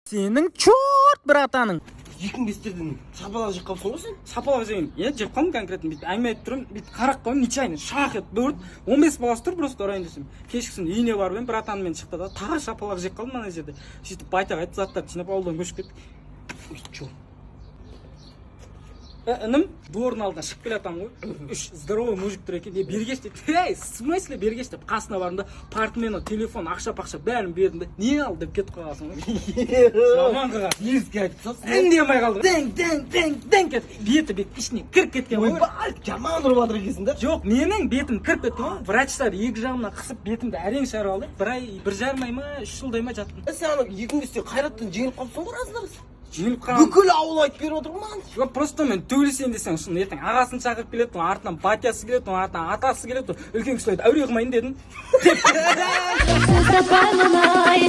Сенің черт братаның. 2005-терден шапалақ жеп қалыпсың ғой сен. Шапалақ жеген, иә, жеп қалдым. Конкретно бүйтіп әңгіме айтып тұрмын, бүйтіп қарап қойдым, нечаянно шақ етіп бұрды. 15 баласы тұр просто, ұрайын десем. Кешкісін үйіне барып едім, братанымен шықты да, тағы шапалақ жеп қалдым ана жерде. Сөйтіп байтақ айтып, заттарды жинап, ауылдан көшіп кеттік. Ой, чё? Ә, інім, двордың алдына шығып келе жатамын ғой, үш здоровый мужик тұр екен. «Е, бергеш», — дейді. «Ей, в смысле бергеш?» — деп қасына бардым да, портмоне, телефон, ақша пақша бәрін бердім да, «Не ал?» деп кетіп қалғансың ғой, жаман қылған. Еске айтып тастапсың. Үндемей қалдым. Дәң, дәң, дәң, дәң кетіп, беті бет ішіне кіріп кеткен ғой. Ойбай, жаман ұрып жатыр екенсің да. Жоқ, менің бетім кіріп кетті ғой. Врачтар екі жағымнан қысып, бетімді әрең шығарып алды. Бір ай, 1,5 ай ма, 3 жылдай ма жаттым. Е, сен ана 2005-те Қайраттан жеңіліп қалыпсың ғой расында рас. Жеңіліп қалған. Бүкіл ауыл айтып беріп отыр ғой маған. Жоқ, просто мен төбелесейін десең, шын, ертең ағасын шақырып келеді, оның артынан батясы келеді, оның артынан атасы келеді. Үлкен кісілерді әуре қылмайын дедім. Сөз таба алмай.